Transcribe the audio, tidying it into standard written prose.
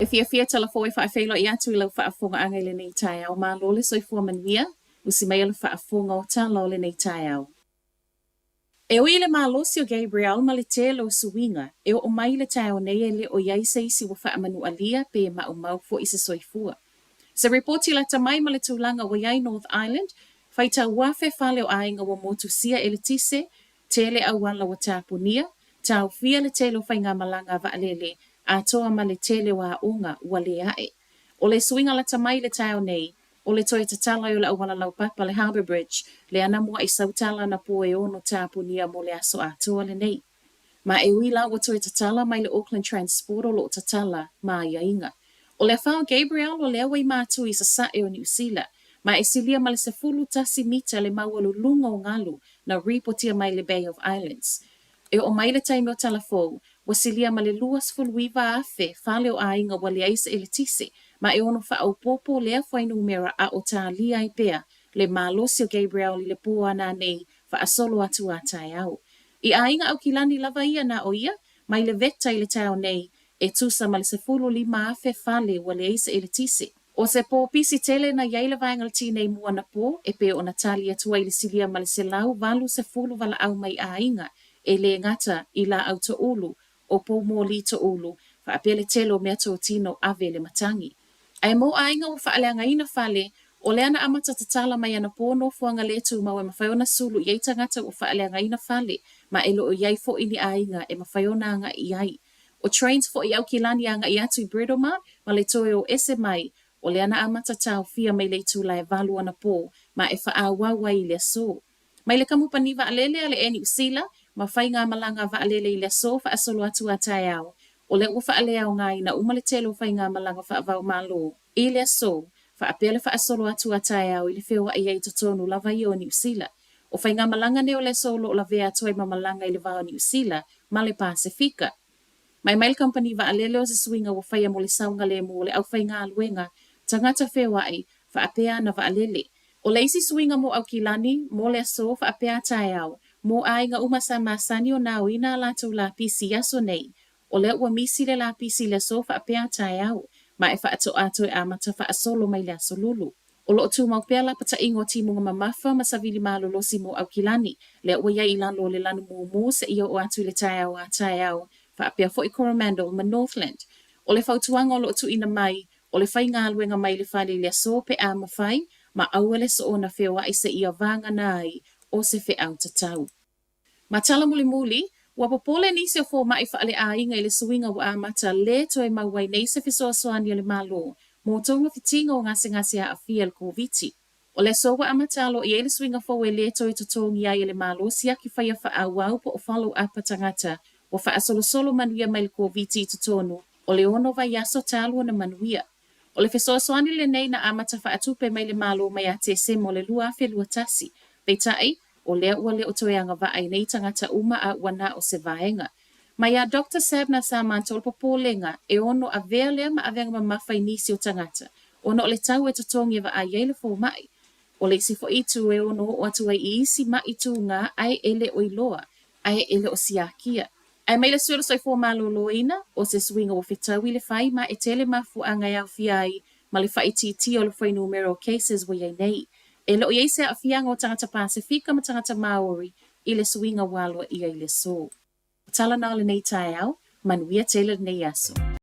E fiafia Tala Fou e faafeiloai atu i lau faafofogaaga i lenei taeao. Malo le soifua manuia, usi maia le faafofoga o tala o lenei taeao. E ui i le malosi o Gabrielle ma le tele o suiga e oo mai i le taeao nei e le o i ai se isi ua faamanualia pe maumau foi se soifua. Se ripoti lata mai ma le tulaga ua i ai North Island, faitau afe fale o aiga ua motusia eletise, tele auala ua tapunia, taofia le tele o faigamalaga a vaalele atoa ma le tele o aoga ua le ae. O le suiga lata mai i le taeao nei, o le toe tatala ai o le auala laupapa, le Harbour Bridge, lea na mua'i sau tala anapo e ono tapunia mo le aso atoa lenei. Ma e ui la ua toe tatala mai le Auckland Transport o lo o tatala ma aiaiga. O le afa o Gabrielle o lea ua i Matu i sasae o Niu Sila, ma e silia ma le 11 mita le maualuluga o galu na ripotia mai le Bay of Islands. E oo mai le taimi o tala fou, ua silia ma le 29,000 fale o aiga ua leai se eletise, ma e ono faaopoopo lea fuainumera a o talia ai pea le malosi o Gabrielle i le pō ana nei faasolo atu a taeao. I aiga Aukilani lava ia na o ia, mai le Vector i le taeao nei, e tusa ma le 15,000 fale ua leai se eletise. ʻO se pō pisi tele na i ai le vaega o le tinei mu anapō e pei ona tali atu ai le silia ma le 180 valaau mai aiga e lē gata i lāʻau toʻulu, o poumōlī toʻulu, faapea le tele o meatotino ave le matagi. Ae mo aiga ua faaleagaina fale, o lea na amata tatala mai anapō nofoaga lē tumau e mafai ona sulu i ai tagata ua faaleagaina fale ma e le o i ai foʻi ni aiga e mafai ona agaʻi i ai. ʻO Trains foʻi Aukilani agaʻi atu i Britomart ma le toe o ese mai, o lea na amata taofia mai le itula e valu anapō ma e faaauau ai i le asō. Mai le kamupani vaalele a le Air Niu Sila ma faigamalaga vaalele i le asō faasolo atu a taeao, o lea ua faaleaogaina uma le tele o faigamalaga faava-o-Malo i le asō, faapea le faasolo atu a taeao i le feoaʻi ai i totonu lava ia o Niu Sila. ʻO faigamalaga nei o le asō o lo o lavea atu ai ma malaga i le va o Niu Sila ma le Pasefika. Mai mai le kamupani vaalele o se suiga ua faia mo le saogalemu o le aufaigaluega, tagata feoaʻi, faapea ana vaalele. ʻO le isi suiga mo ʻAukilani, mo le asō faapea a taeao, mo aiga uma sa masani ona aoina a latou lapisi i aso nei, o lea ua misi le lapisi i le asō faapea a taeao, ma e faatoa toe amata faasolo mai le aso Lulu. O lo o tumau pea lapataiga o timuga mamafa ma savili malolosi mo ʻAukilani, lea ua i ai i lalo o le lanu mumu seia oo atu i le taeao a taeao, faapea foi Coromandel ma Northland. ʻO le fautuaga o lo o tuuina mai, o le faigaluega mai le fale i le asō pe a mafai, ma aua le soona feoaʻi seia vagana ai o se feʻau tatau. Ma tala mulimuli, ua popole nisi o fomai faaleaiga i le suiga ua amata lē toe mau ai nei se fesoasoani a le Malo mo togafitiga o gasegase aafia i le Koviti. O le aso ua amata aloaia ai le suiga fou e lē toe totogi ai e le Malo siaki faia faaauau po o follow up a tagata ua faasolosolo manuia mai le Koviti i totonu o le ono vaiaso talu ona manuia. O le fesoasoani lenei na amata faatupe mai le Malo mai ia Tesema o le 2021. Peitai, o lea ua le o toe agavaa i nei tagata uma a ua na o se vaega. Mai iā Doctor Sabna Samanta o le popolega e ono avea lea ma avega mamafa i nisi o tagata ona o le tau e totogi e vaai ai le fomai. O le isi foi itu e ono oo atu ai i isi maʻi tūgā ae e le o iloa ae e le o siakia. Ae mai le sui o le soifua maloloina, o se suiga ua fetaui le fai ma e tele mafuaaga e aofia ai ma le faaitiitia o le fuainumera o cases ua i ai nei. E le o i ai se aafiaga o tagata Pasefika ma tagata Māori i le suiga ua aloaia i le aso. O tala na o lenei taeao, manuia tele lenei aso.